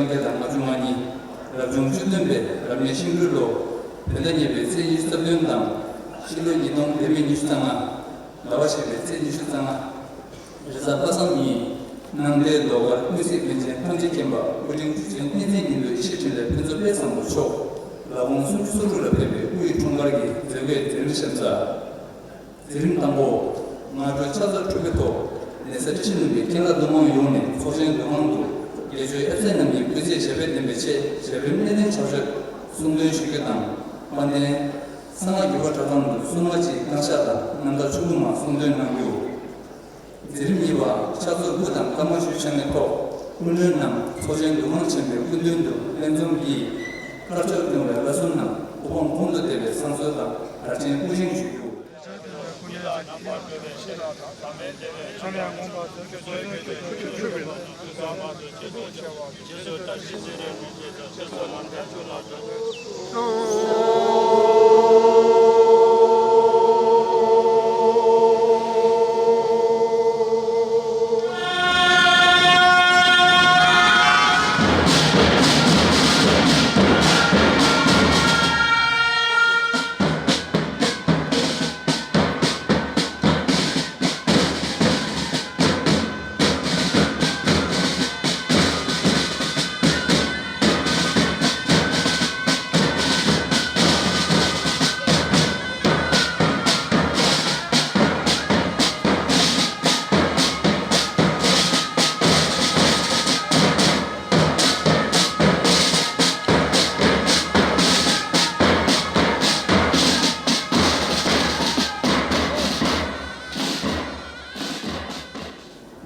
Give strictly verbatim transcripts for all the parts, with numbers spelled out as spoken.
བརྒྱ་དང་ལྔ་བཅུ་ང་གཉིས། རབ་བྱུང་བཅུ་བདུན་པའི་རབ་གནས་ཤིང་སྦྲུལ་ལོ། བོད་ཟླ་གཉིས་པའི་ཚེས་ཉི་ཤུ་རྩ་བདུན་དང་། ཕྱི་ལོ་ཉིས་སྟོང་བརྒྱ་མེད་ཉི་ཤུ་རྩ་ལྔ། ཟླ་བ་བཞི་པའི་ཚེས་ཉི་ཤུ་རྩ་ལྔ། རེས་གཟའ་པ་སངས་ཉིན། ནང་བསྟན་ཟློས་གར་ཀུན་གཟིགས་པཎ་ཆེན་ཐམས་ཅད་མཁྱེན་པ་དབུ་འབྲིང་བཅུ་ཆེན་བསྟན་འཛིན་ཉི་ཟླའི་ཡེ་ཤེས་འཕྲིན་ལས་ཕུན་ཚོགས་དཔལ་བཟང་པོ་མཆོག་ལ་དགུང་སུམ་ཅུ་སོ་དྲུག་ལ་ཕེབས་པའི་དབུས་འཁྲུངས་སྐར་གྱི་མཛད་སྒོའི་མཛད་རིམ་ཞབས་ཚགས། མཛད་རིམ་དང་པོ། སྔ་དྲོ་ཕྱག་ཚོད་དྲུག་པའི་ཐོག་གདན་ས་བཀྲ་ཤིས་ལྷུན་པོའི་མཁན་བླ་མདོ་སྔགས་ཡོངས་ནས་ཚོགས་ཆེན་མདོ་སྔགས་འདུ་དགེ་ཆོས་ཨེབ་སེ་རྣམ་གཉིས་སྐུ་ཚེ་ཞབས་པད་བརྟན་པའི་ཆེད་ཞབས་རིམ་སྣེ་ལེན་ཕྱག་མཆོད་གསུང་འདོན་ཞུ་རྒྱུ་དང་། དཔལ་ལྡན་གསང་སྔགས་རྒྱུད་པ་གྲྭ་ཚང་དུ་གསུང་ངག་ཅིག་བསྐང་བཞག་དང་རྣམ་ཐར་ཆོས་སྐུ་མ་གསུང་འདོན་གནང་རྒྱུ། མཛད་རིམ་གཉིས་པ། ཕྱག་ཚོད་དགུ་དང་སྐར་མ་བཅུ་འཆང་བའི་ཐོག་སྐུ་མགྲོན་རྣམས་ཚོགས་ཆེན་མདོ་སྔགས་ཆེན་པོའི་སྐུ་མདུན་དུ་ལྷན་འཛོམས་ཀྱིས་དཀར་ཕྱོགས་སྐྱོང་བའི་བཀའ་སྲུང་རྣམས་སྐུ་ཕུང་ཁོང་དུ་བསྡེབས་པའི་བསང་གསོལ་དང་དར་ཆེན་སྐུ་བཞེངས་ཞུ་རྒྱུ།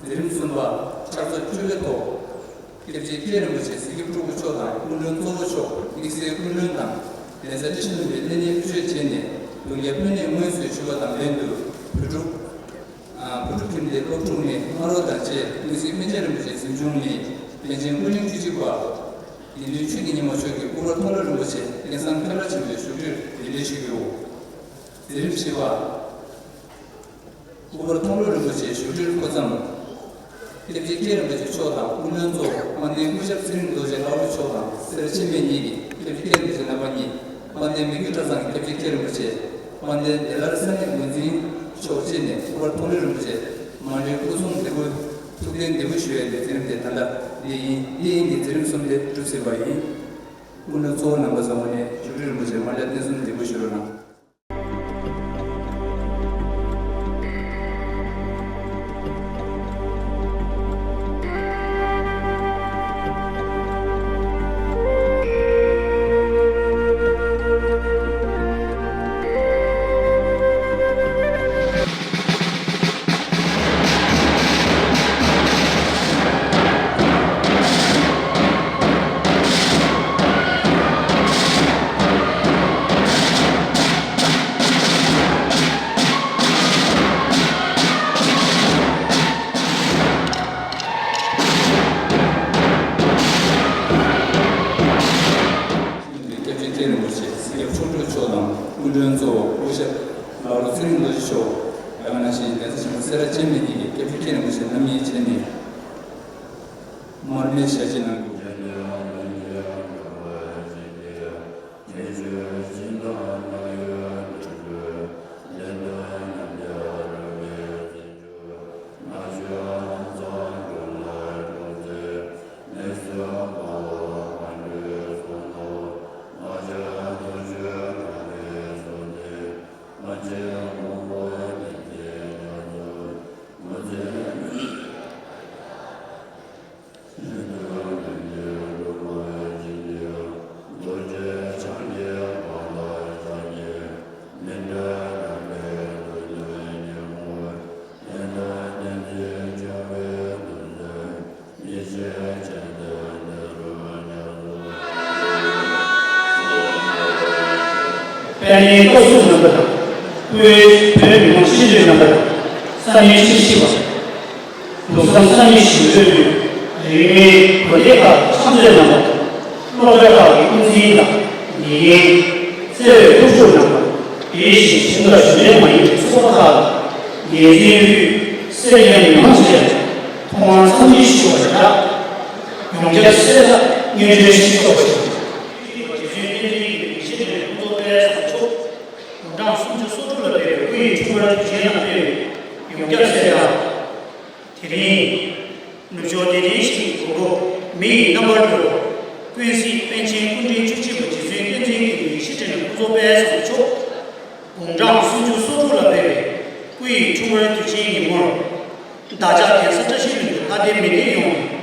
མཛད་རིམ་གསུམ་པ། ཕྱག་ཚོད་བཅུ་པའི་ཐོག་སྐྱབས་རྗེ་མཁན་རིན་པོ་ཆེ་གཟིགས་སྐྱབས་སྤྲུལ་སྐུ་མཆོག་དང་སྐུ་མགྲོན་གཙོ་བོ་མཆོག་དམིགས་བསལ་སྐུ་མགྲོན་དང་གདན་ས་བཀྲ་ཤིས་ལྷུན་པོའི་སྣེ་ལེན་དབུ་ཆོས་བྱས་ནས་གདུང་རྒྱུད་དཔོན་གནས་སྔོན་གསོལ་ཞུས་པ་དང་ལྷན་དུ་བོད་ཕྲུག་བུ་ཕྲུག་ཁྱིམ་སྡེ་སློབ་ཕྲུག་ནས་སྔ་དྲོ་དང་བཅས་དངོས་གཟིགས་སྨན་ཆེན་རིན་པོ་ཆེ་གཟིམ་ཆུང་ནས་པཎ་ཆེན་སྐུ་ཕྲེང་བཅུ་གཅིག་པ་དགེ་འདུན་ཆོས་ཀྱི་ཉི་མ་མཆོག་གིས་སྐུ་པར་མཐོང་གྲོལ་རིན་པོ་ཆེ་སྐལ་བཟང་ཁྱད་པར་ཆེན་པོའི་བཞུགས་ཁྲིར་གདན་འདྲེན་ཞུ་རྒྱུ། མཛད་རིམ་བཞི་པ། སྐུ་པར་མཐོང་གྲོལ་རིན་པོ་ཆེའི་བཞུགས་ཁྲིར་སྐུ་མཚམས། སྐྱབས་རྗེ་མཁན་རིན་པོ་ཆེ་མཆོག་དང་སྐུ་མགྲོན་གཙོ་དམངས་བདེན་སྐུ་ཞབས་ཚེ་རིང་རྡོ་རྗེ་ལྷ་བླ་མཆོག་དང་སེ་ར་ཆེན་པོའི་གཉིས་ཀྱི་སྐྱབས་རྗེ་མཁན་རིན་པོ་ཆེ་རྣམ་པ་གཉིས། དཔལ་ལྡན་མི་བསྐྱོད་གྲྭ་ཚང་གི་སྐྱབས་རྗེ་མཁན་རིན་པོ་ཆེ། དཔལ་ལྡན་བདེ་སླར་ས་གནས་འགོ་འཛིན་མཆོག་བཅས་ནས་སྐུ་པར་མཐོང་གྲོལ་རིན་པོ་ཆེ་མཎྜལ་སྐུ་གསུང་འདེབས་འབུལ་ཐུགས་རྟེན་འདེབས་འབུལ་ཞུ་ཡས་ཀྱི་མཛད་རིམ་དེ་ད་ལྟ་འདི་ཡིན། འདི་ཡིན་གྱི་མཛད་རིམ་གསུམ་དེ་གྲུབ་ཟིན་པ་ཡིན། སྐུ་མགྲོན་གཙོ་བོ་རྣམ་པ་ཚོ་ངོས་ནས་བཞུགས་ཁྲི་རིན་པོ་ཆེར་མཎྜལ་རྟེན་གསུམ་འདེབས་འབུལ་ཞུ་རོགས་གནང་། སྐྱབས་རྗེ་མཁན་རིན་པོ་ཆེ་གཟིགས་སྐྱབས་མཆོག་སྤྲུལ་མཆོག་དང་སྐུ་མགྲོན་གཙོ་བོ་སྐུ་ཞབས་ལག་རོགས་ཚེ་རིང་རྡོ་རྗེ་མཆོག་ཡང་ན་ཞིང་གདན་ས་ཆེན་པོ་སེ་ར་ཆེན་པོའི་གཉིས་ཀྱི་སྐྱབས་རྗེ་མཁན་རིན་པོ་ཆེ་རྣམ་གཉིས་བཅས་ནས་མར་མེ་ཞལ་ཕྱེ་གནང་དགོས། དཔལ་ལྡན་སྐུ་གཟུགས་རྣམ་པ་དང་། སྐུའི་བོད་མི་མང་སྤྱི་འཐུས་རྣམ་པ་དང་། ས་གནས་ཁྲི་བཞི་པ། འབྲུག་གསུམ་ས་གནས་གཞིས་འགོ་ཁྲིད། རིས་མེད་གོ་སྡེ་ཁག་གི་ཕྱག་མཛོད་རྣམ་པ་དང་། སློབ་གྲྭ་ཁག་གི་དབུ་འཛིན་དང་དགེ་རྒན། བརྩེ་བའི་སློབ་ཕྲུག་རྣམ་པ། དེ་བཞིན་གཞིས་ཁག་གཞུང་འབྲེལ་མ་ཡིན་པའི་ཚོགས་པ་ཁག་དང་། འགན་འཛིན་དབུས་སེར་སྐྱ་མི་མང་བཅས་ལ་ཐོག་མར་འཚམས་འདྲི་ཞུ་བར་བྱ། ཡོངས་ཁྱབ་གསོལ་ལྷ། སྔོན་བྱོན་ཞིག་ཆོག་ཅིང་། རྗེ་བཙུན་བསྟན་འཛིན་གྱི་ཡེ་ཤེས་སྒྲོན་མེ་སྐུ་ཚོགས་དཔལ་བཟང་མཆོག་དགུང་གྲངས་སུམ་ཅུ་སོ་དྲུག་ལ་ཕེབས་པའི་སྐུ་ཡི་འཁྲུངས་སྐར་དུས་ཆེན་ལ་ཕེབས་པའི་ཡོངས་ཁྱབ་གསལ་བསྒྲགས། དེ་རིང་ནུབ་ཕྱོགས་བདེ་ལྡན་ཞིང་གི་མགོན་པོ་མི་ཡི་རྣམ་པར་གྲོལ་བ། ཀུན་གཟིགས་པཎ་ཆེན་སྐུ་ཕྲེང་བཅུ་གཅིག་པ་རྗེ་བཙུན་བསྟན་འཛིན་མཁྱེན་པའི་ཡེ་ཤེས་སྒྲོན་མེ་སྐུ་ཚོགས་དཔལ་བཟང་མཆོག་དགུང་གྲངས་སུམ་ཅུ་སོ་དྲུག་ལ་ཕེབས་པའི་སྐུ་ཡི་འཁྲུངས་སྐར་དུས་ཆེན་ཉིན་མོར། བདག་ཅག་གདན་ས་བཀྲ་ཤིས་ལྷུན་པོའི་ལྷ་སྡེ་མི་སྡེ་ཡོངས་ནས་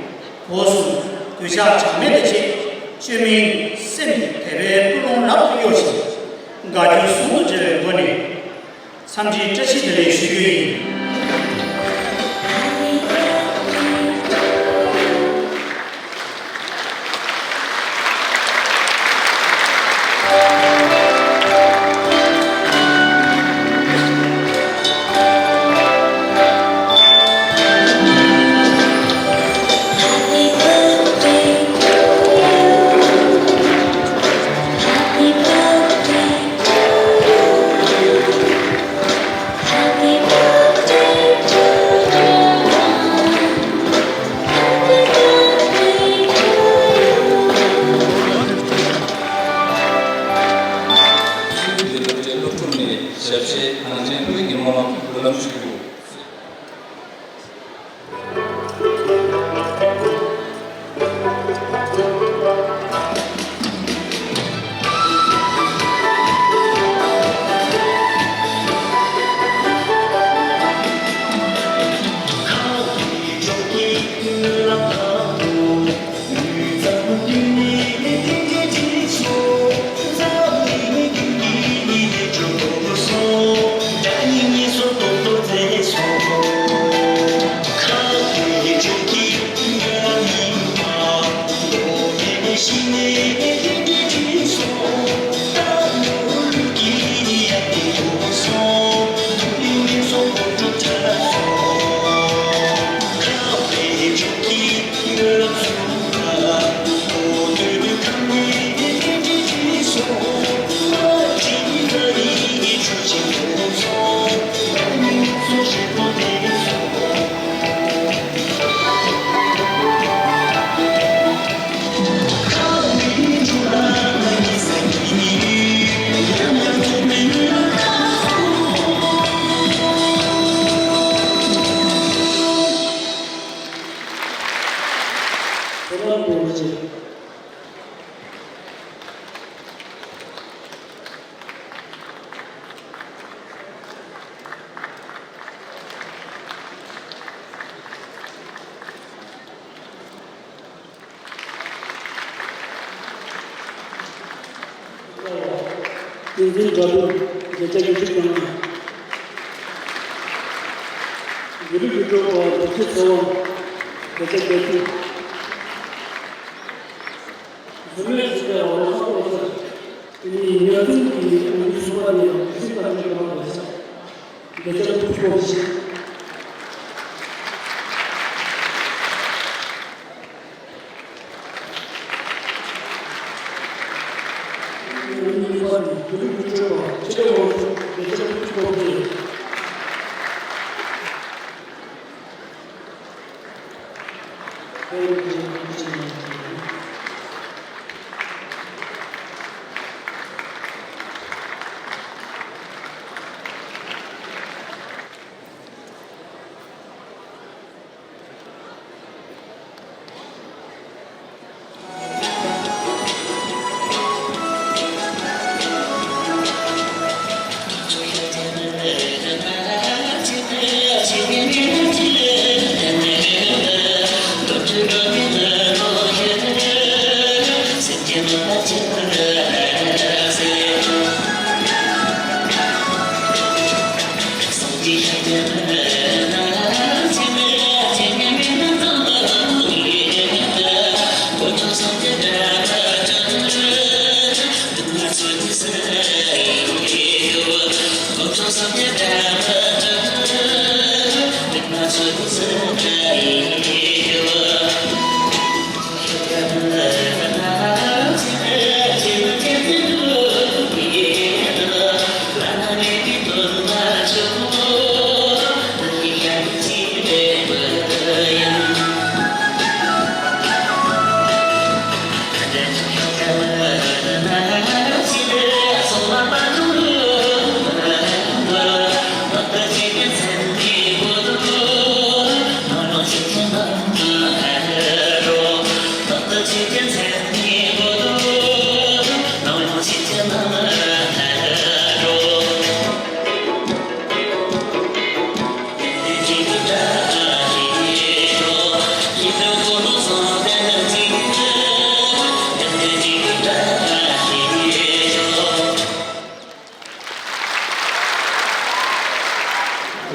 སྒོ་གསུམ་གུས་ཕྱག་གྲངས་མེད་དང་བཅས་བཅོས་མིན་སེམས་ཀྱི་དད་པའི་སྤུ་ལོང་རབ་ཏུ་གཡོ་ཞིང་། དགའ་སྐྱིད་ཟུང་དུ་འབྲེལ་བའི་སྒོ་ནས་འཚམས་འདྲིའི་བཀྲ་ཤིས་བདེ་ལེགས་ཞུ་རྒྱུ་ཡིན། ཞབས་ཕྱི་གངས་ཅན་སྐུའི་སྨོན་ལམ་སྨོན་ལམ་ཞུ་རྒྱུ། བསྟན་འཛིན་དགའ་ལྡན་བརྒྱ་ཆ་བརྒྱད་ཅུ་གྱ་ལྔ། དགེ་ལུགས་ཀྱི་སྤྲུལ་པ་ལེགས་བཤད་ཚེ་དབང་བརྒྱ་ཆ་བརྒྱད་ཅུ། བཟོ་མོས་གཟིགས་པའི་འོ་ལོ་ཁ་པོ་ཚེ། དེ་ནས་ཉ་ཚུན་གྱི་འོ་འདི་གསུམ་པ་ནས་གཟིགས་པ་ནས་གྲོང་བརྒྱ་ཆ་བརྒྱད་ཅུ་གྱ་བཞི།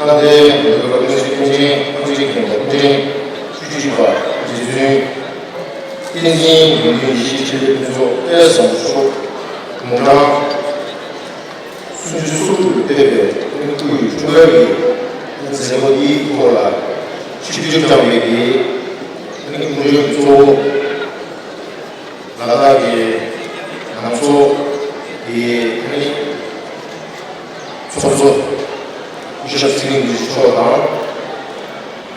མངའ་སྡེའི་ནང་ཁུལ་ཀུན་གཞི་ཀུན་མཁྱེན་ཀུན་མཁྱེན་ཀུན་མཁྱེན་ཆོས་སྒྲིག་པ་རྗེ་བཙུན་བསྟན་འཛིན་དགེ་འདུན་ཡེ་ཤེས་འཕྲིན་ལས་ཕུན་ཚོགས་དཔལ་བཟང་པོ་མཆོག་དགུང་གྲངས་སུམ་ཅུ་སོ་དྲུག་ལ་ཕེབས་པའི་སྐུའི་འཁྲུངས་སྐར་གྱི་མཛད་སྒོ་འདིའི་ཐོག་ལ་ཆིབས་བསྒྱུར་བསྐྱངས་པའི་གི་སྐུ་མགྲོན་གཙོ་བོ། ལ་དྭགས་ཀྱི་ནང་སོག་གི་ཚོགས་གཙོ་སྐུ་ཞབས་ཚེ་རིང་ལགས་མཆོག་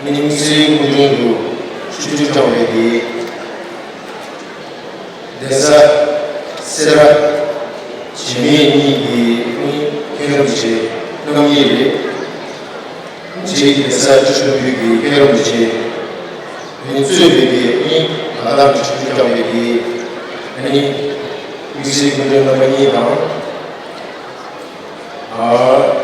དང་། དམིགས་བསལ་སྐུ་མགྲོན་དུ་ཆིབས་བསྒྱུར་བསྐྱངས་པའི་གདན་ས་སེ་ར་བྱེས་སྨད་གཉིས་ཀྱི་མཁན་རིན་པོ་ཆེ་རྣམ་གཉིས་རེད། རྗེ་ཡི་གདན་ས་བཅུ་དྲུག་པའི་གི་མཁན་རིན་པོ་ཆེ་ནི་གཙོས་པའི་གི་ནི་ང་དང་ཆིབས་བསྒྱུར་བསྐྱངས་པའི་གི་ནི་དམིགས་བསལ་སྐུ་མགྲོན་རྣམ་པ་གཉིས་དང་། ཨ།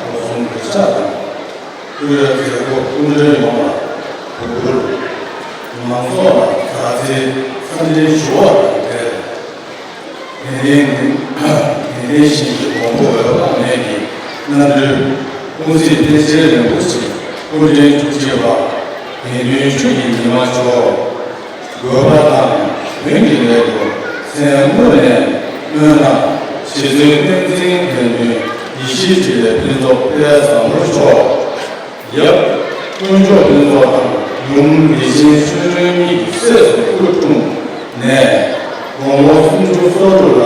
ལོ་གསུམ་གྱི་ཕྱག་དང་། ཀུན་ལ་མཛད་སྒོ་སྐུ་མགྲོན་ཡོངས་ལ་གུས་བཀུར། མང་ཚོགས་ལ་མཛའ་བརྩེའི་འཚམས་འདྲི་ཞུ་བ་དང་འབྲེལ། དགེ་ལྡན་དགེ་ལྡན་ཞིང་གི་གོང་བུ་འོད་དཔག་མེད་ཀྱི་རྣམ་སྤྲུལ་ཀུན་གཟིགས་པཎ་ཆེན་རིན་པོ་ཆེ་སྐུ་ཕྲེང་བཅུ་གཅིག་པ་དགེ་འདུན་ཆོས་ཀྱི་ཉི་མ་མཆོག་དགོས་པ་དང་དོན་གྱི་སླད་དུ་མཚན་དངོས་གནས་སྨོན་ལམ་རྗེ་བཙུན་བསྟན་འཛིན་དགེ་འདུན་ཡེ་ཤེས་འཕྲིན་ལས་ཕུན་ཚོགས་དཔལ་བཟང་པོ་མཆོག་ཡབ་དཀོན་མཆོག་ཕུན་ཚོགས་དང་ཡུམ་བདེ་ཆེན་ཆོས་སྒྲོན་གཉིས་ཀྱི་སྲས་སུ་སྐུ་འཁྲུངས་ནས་དགུང་ལོ་སུམ་ཅུ་སོ་དྲུག་ལ་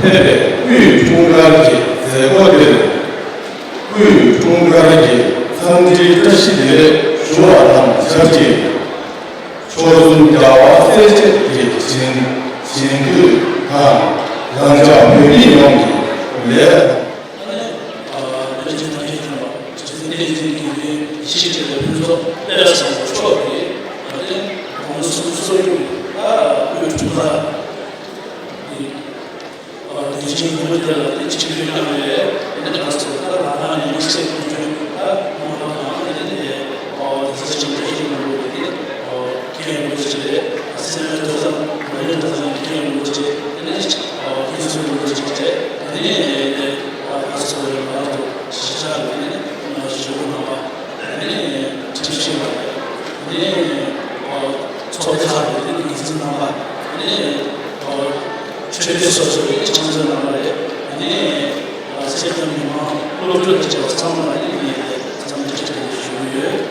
ཕེབས་པའི་དབུས་འཁྲུངས་སྐར་གྱི་མཛད་སྒོ་དེར། དབུས་འཁྲུངས་སྐར་གྱི་འཚམས་འདྲིའི་བཀྲ་ཤིས་བདེ་ལེགས་ཞུ་བ་དང་ཆབས་ཅིག་མཆོག་གསུམ་རྒྱལ་བ་སྲས་བཅས་ཀྱི་དྲིན་ཆེན་དུས་དང་རང་ཅག་བོད་མི་ཡོངས་ཀྱི་ལས། ཨ་ནི། ཨ། བོད་ཀྱི་ཐམས་ཅད་མཁྱེན་པ་རྗེ་བཙུན་བསྟན་འཛིན་དགེ་འདུན་ཡེ་ཤེས་འཕྲིན་ལས་ཕུན་ཚོགས་དཔལ་བཟང་པོ་མཆོག་གིས་ཨ་ནི་དགུང་ལོ་སུམ་ཅུ་སོ་དྲུག་ཨ་དབུས་འཁྲུངས་སྐར་གྱི་ཨ་དུས་ཆེན་ཉིན་མོ་དེ་ལ་ཨ་ནི་ཆིབས་བསྒྱུར་གནང་བའི་ཨ་ནི་ང་ཚོ་ད་ལྷ་ཁང་ནས་དམིགས་བསལ་སྐུ་མགྲོན་ཨ་མ་ལགས་དང་ཨ་ནི་ཨ་ནི་ཨ་དེ་ཚོ་ཆེན་པོ་ཆེན་པོ་གི་ཨ་མཁན་རིན་པོ་ཆེ་རེད། ཨ་སེམས་ཐོས་བསམ་མ་ལུས་ཐོས་བསམ་གྱི་མཁན་རིན་པོ་ཆེ་ཨ་ནི་ཨ་མཁན་ཟུར་རིན་པོ་ཆེ་རེད། ཨ་ནི་ཨ་ང་ཚོ་ཚོ་བའི་ང་རང་ཚོ་གཞིས་ཆགས་ཀྱི་ཨ་ནི་ང་ཚོ་ཇོ་བོ་ནང་པ་ཨ་ནི་ཁྲིམས་ཤེས་པ་རེད། ཨ་ནི་ཚོགས་སྡེ་ཁག་གི་ཨ་ནི་འགན་འཛིན་རྣམ་པ་ཨ་ནི། ཆོས་སྡེ་སོ་སོའི་ཕྱག་མཛོད་རྣམ་པ་རེད། ཨ་ནི་སེར་སྐྱ་མི་མང་སློབ་ཕྲུག་དང་བཅས་པ་ཚང་མ་ལ་ཨ་ནི་ངས་འཚམས་འདྲི་བཀྲ་ཤིས་བདེ་ལེགས་ཞུ་གི་ཡོད།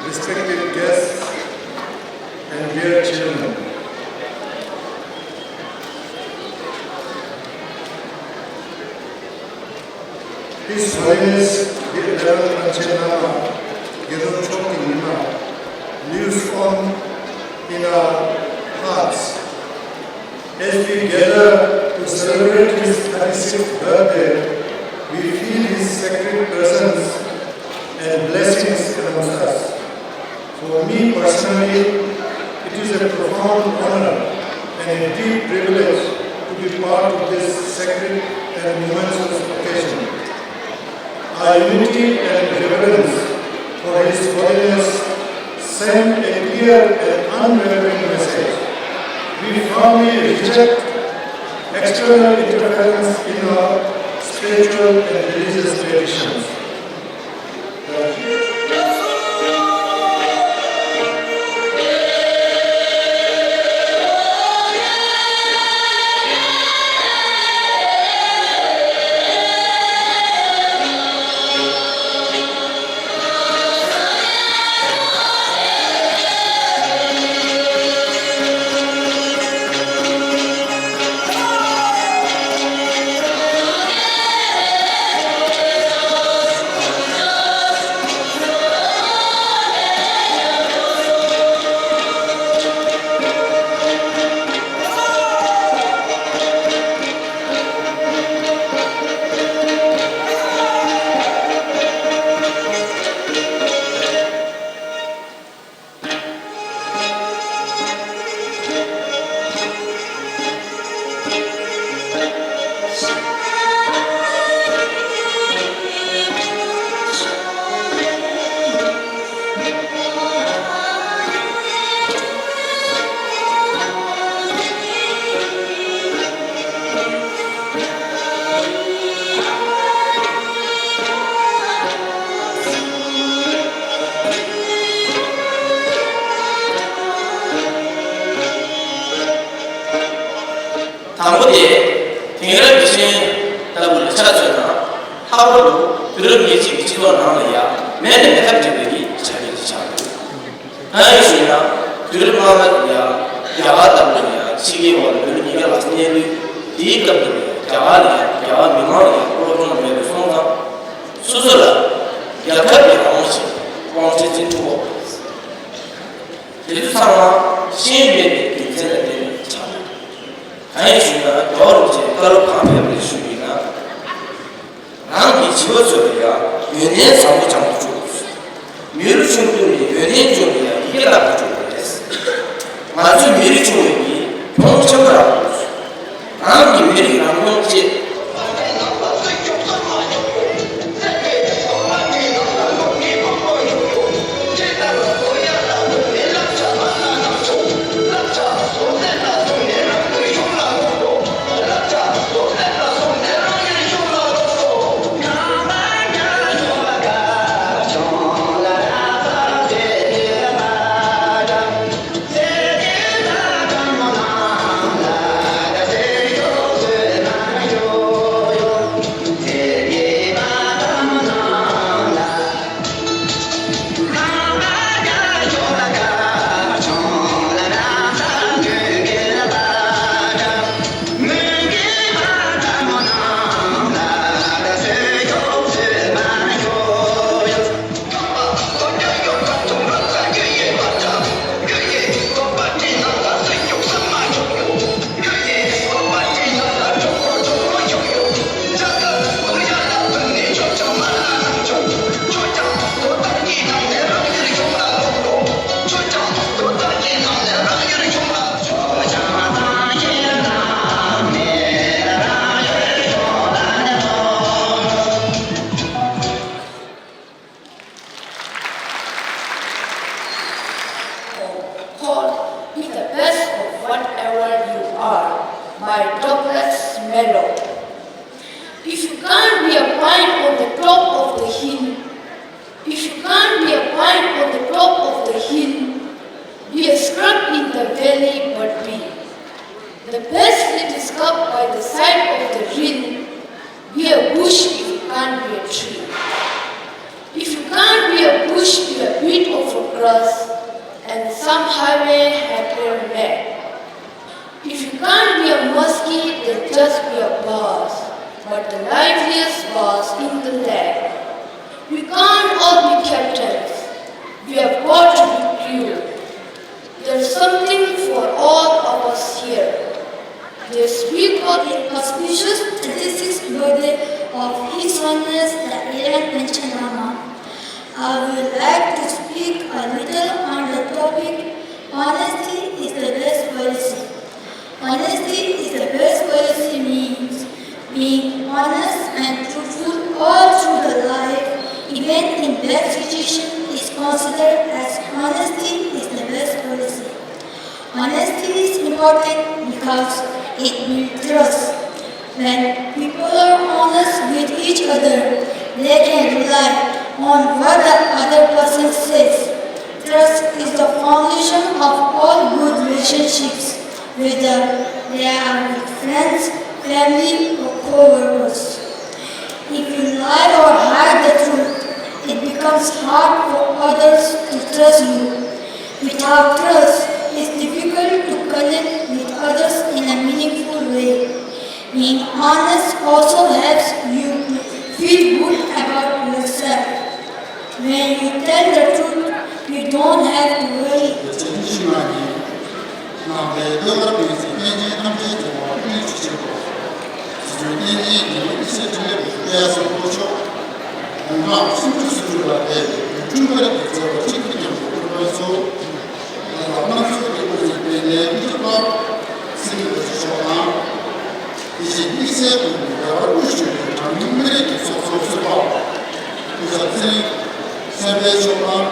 Respected guests and dear children, His Holiness the eleventh Panchen Lama, Gyalung Chokyi Nyima, lives on in our hearts. As we gather to celebrate his thirty-sixth birthday, we feel his sacred presence and blessings amongst us. For me personally, it is a profound honor and a deep privilege to be part of this sacred and momentous occasion. Our unity and reverence for His Holiness send a clear and unwavering message. We firmly reject external interference in our spiritual and religious traditions. དང་པོ་དེ། དེང་རབས་ཀྱི་ཤེས་ཡོན་ལྟ་བུ་ལ་ཆ་མཚོན་ན། ལྷག་པར་དུ་དུས་རབས་ཉེར་གཅིག་གི་སྤྱི་ཚོགས་ནང་ལ་ཡང་མེད་ནས་མེད་ཐབས་བྲལ་བའི་གི་ཆ་རྐྱེན་ཅིག་ཆགས་འདུག་གང་ཡིན་ཞུས་ན། དུས་རབས་སྔ་མ་དེ་ཡང་རྒྱ་གར་ལྟ་བུ་ལ་ཡང་ཕྱི་རྒྱལ་བ་ལ་བོད་ལ་ཉེན་ཁ་ལ་སོགས་གནས་དུས། དེའི་སྐབས་དེ་ལ་ཡང་རྒྱ་གར་ལ་ཡང་རྒྱ་གར་མི་མང་ལ་ཡང་སློབ་སྦྱོང་མེད་པ་སོང་ཙང་། སོ་སོ་ལ་རྒྱལ་ཁབ་ཀྱི་རང་དབང་ཞིག་དབང་ཁྲིད་འཛིན་ཐུབ་པ། དེ་ཚོ་ཚང་མ་ཤེས་ཡོན་མེད་པའི་རྒྱུ་མཚན་ལ་བརྟེན་ནས་ཆགས་འདུག་གང་ཡིན་ཞུས་ན། རྒྱལ་བ་རིན་པོ་ཆེས་བཀའ་སློབ་གང་ཕེབས་པ་རེད་ཞུས་པ་ཡིན་ན། རང་གི་བྱིས་པ་ཚོ་ལ་ཡང་ཡོན་ཏན་བཟང་པོ་སྦྱང་དུ་བཅུག་དགོས། མི་རབས་ཆུང་དུས་ནས་ཡོན་ཏན་སྦྱོང་བའི་ཡང་ཡི་གེ་བསླབ་ཏུ་བཅུག་དགོས་རེད། ང་ཚོའི་མི་རིགས་ཆུང་བའི་གི་གྱོང་ཆེན་པོ་རག་དགོས། རང་གི་མི་རིགས་རང་སྐྱོང་ཆེད། Wish be a bit of a cross and some highway have been made. If you can't be a mosque, then just be a bus. But the liveliest bus in the land. We can't all be captains. We have got to be crew. There's something for all of us here. This week of the auspicious thirty-sixth birthday of His Holiness the eleventh Panchen Lama, I would like to speak a little on the topic, "Honesty is the best policy." Honesty is the best policy means being honest and truthful all through the life, even in bad situation, is considered as honesty is the best policy. Honesty is important because it builds trust. When people are honest with each other, they can rely on what the other person says. Trust is the foundation of all good relationships, whether they are with friends, family, or co-workers. If you lie or hide the truth, it becomes hard for others to trust you. Without trust, it's difficult to connect with others in a meaningful way. Being honest also helps you to feel good about yourself. When you tell the truth, you don't have to worry. གནང་བའི་བསྟོད་པ་སྤེལ་ཚེ། པཎ་ཆེན་རྣམ་འདྲེན་རྒྱལ་བ་ཀུན་ལེགས་ཆོས་རྒྱལ་གོ། སྲིད་སྐྱོང་བསྟན་འཛིན་གྱི་ཡེ་ཤེས་འཕྲིན་ལས་སྐུ་ཚེ་སྲིད་པོ་མཆོག་དགུང་གྲངས་སུམ་ཅུ་སོ་དྲུག་ལ་ཕེབས་པའི་སྤྲུལ་པར་དགེ་ཚོགས་པ་སྤྱི་འཐུས་རྒྱལ་མོ་སྐུ་ཕུན་ཚོགས། ལ་དྭགས་དམངས་གཙོ་གི་དབུ་འཛིན་དཔོན་གནས་དབུ་ཁྲིད་པ་སྲིད་སྐྱོང་མཆོག་དང་། དེ་བཞིན་དམིགས་བསལ་སྐུ་མགྲོན་རྒྱལ་བ་དབུ་བཞུགས་པའི་གྲངས་ཉུང་མི་རིགས་ཀྱི་ཚོགས་གཙོ་ཟུར་པ་སྐུ་ཞབས་ཚེ་རིང་བསམ་འཕེལ་མཆོག་དང་།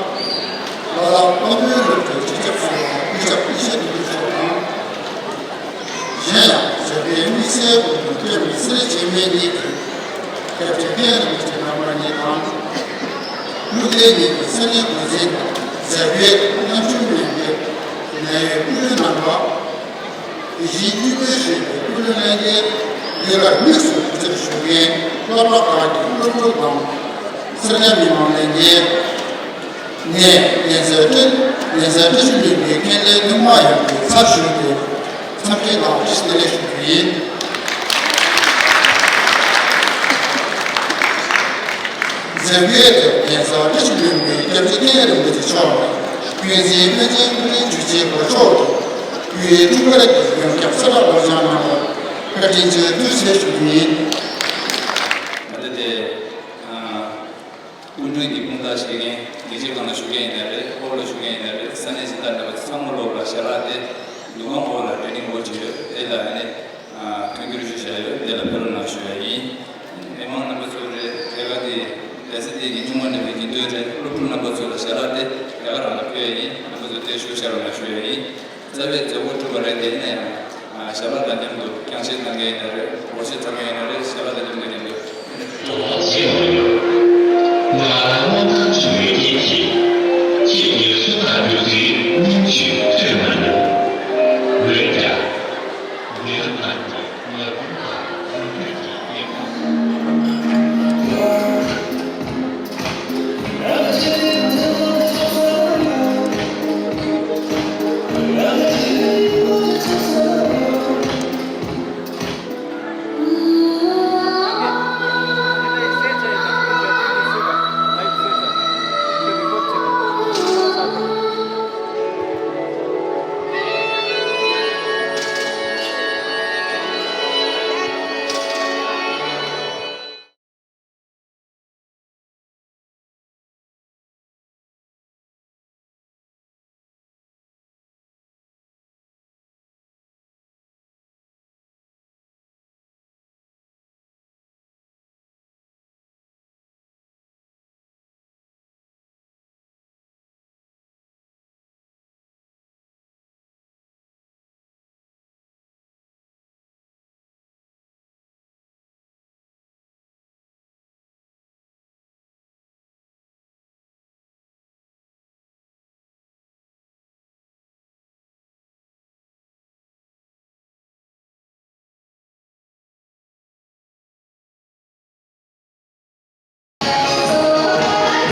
ལ་དྭགས་དཔལ་མགོན་སློབ་གྲྭའི་སྤྱི་ཁྱབ་ཟུར་པ་སྐུ་ཞབས་ཡེ་ཤེས་དོན་གྲུབ་མཆོག་དང་། གཞན་ཡང་། གཟའ་པའི་དམིགས་བསལ་སྐུ་མགྲོན་སྟོད་སྨད་སེ་ར་བྱེས་སྨད་གཉིས་ཀྱི་སྐྱབས་རྗེ་མཁན་རིན་པོ་ཆེ་རྣམ་པ་གཉིས་དང་། ལུགས་བདེ་གཉིས་ཀྱི་ས་གནས་འགོ་འཛིན་དང་། གཟའ་པའི་རྣམ་གཞུང་མཉམ་འབྲེལ་ནང་ཡོད་སྐུ་མགྲོན་རྣམ་པ། དེ་བཞིན་སྐུ་མགྲོན་ཞུས་པའི་སྐུ་མགྲོན་ལྷན་རྒྱས། ལས་ཀར་དམིགས་སུ་བསྡུ་རྩིར་ཞུགས་མཁན་སློབ་གྲྭ་ཁག་གི་སློབ་ཕྲུག་དང་། སེར་སྐྱ་མི་མང་ལྷན་རྒྱས། ངས་གདན་ས་བཀྲ་གདན་ས་བཀྲ་ཤིས་ལྷུན་པོའི་མཁན་བླའི་སྣེ་མོ་ཡོངས་ཀྱི་ཚབ་ཞུས་ཏེ། འཚམས་འདྲི་དང་བཀྲ་ཤིས་བདེ་ལེགས་ཞུ་རྒྱུ་ཡིན། མཛད་སྒོའི་ཐོག་གདན་ས་བཀྲ་ཤིས་ལྷུན་པོའི་སྐྱབས་རྗེ་མཁན་རིན་པོ་ཆེ་མཆོག་དང་། ཀུན་གཟིགས་པཎ་ཆེན་སྐུ་ཕྲེང་བཅུ་གཅིག་པ་མཆོག་གིས་དབུས་སྤྲུལ་སྐུ་ཡོངས་ཁྱབ་ས་ལ་ལོ་བཅང་གནང་བར་བཀའ་དྲིན་ཆེ་བསྟོད་ཚིག་ཞུ་རྒྱུ་ཡིན། ད་ལྟ་དེ། སྐུ་མགྲོན་གྱི་དཔུང་རྟགས་བཞེས་མཁན་ལས་བྱེད་ཁང་ལ་བཞུགས་མཁན་ཡིན་ན་རེད། ཧོལ་ལ་བཞུགས་མཁན་ཡིན་ན་རེད། ས་གནས་གཞན་དང་འདྲ་བ་ཚང་མ་ལོག་ལ་ཞལ་ལག་དེ་འདུ་ཁང་འོག་ལ་ཌའི་ནིང་ཧོལ་ཅིག་ཡོད། དེ་ལ་ཨ་ནི་མཐུན་འགྱུར་ཞུ་བྱ་ཡོད། དེ་ལ་ཕེབས་རོགས་གནང་ཞུ་ཡ་ཡིན། མི་མང་རྣམ་པ་ཚོ་རེད། དེ་ག་དེ་གདན་ས་དེ་གི་སྔོན་མ་ནས་བོད་ཀྱི་འདོད་རེད། སློབ་ཕྲུག་རྣམ་པ་ཚོ་ལ་ཞལ་ལག་དེ་དེ་ག་རང་ལ་ཕུལ་ཡ་ཡིན། རྣམ་པ་ཚོ་དེ་ཞུ་བྱ་རོགས་གནང་ཞུ་ཡ་ཡིན། རྩ་བའི་མཛད་སྒོ་གྲུབ་པ་རེད། དེ་ཡིན་ན་ཡང་། ཞལ་ལག་དང་མཉམ་དུ་རྐྱང་ཕྱེ་གཏང་མཁན་ཡིན་ན་རེད། སྒོར་ཕྱེ་གཏང་མཁན་ཡིན་ན་རེད། ཞལ་ལག་དང་མཉམ་དུ་མཉམ་དུ། ང་ལ་དངངས་སྐྲག་བྱུང་བའི་རྐྱེན་གྱིས། ཁྱེད་ཀྱི་གསོལ་ཐག་འགྲོ་ཚུལ་སྙིང་རྗེ་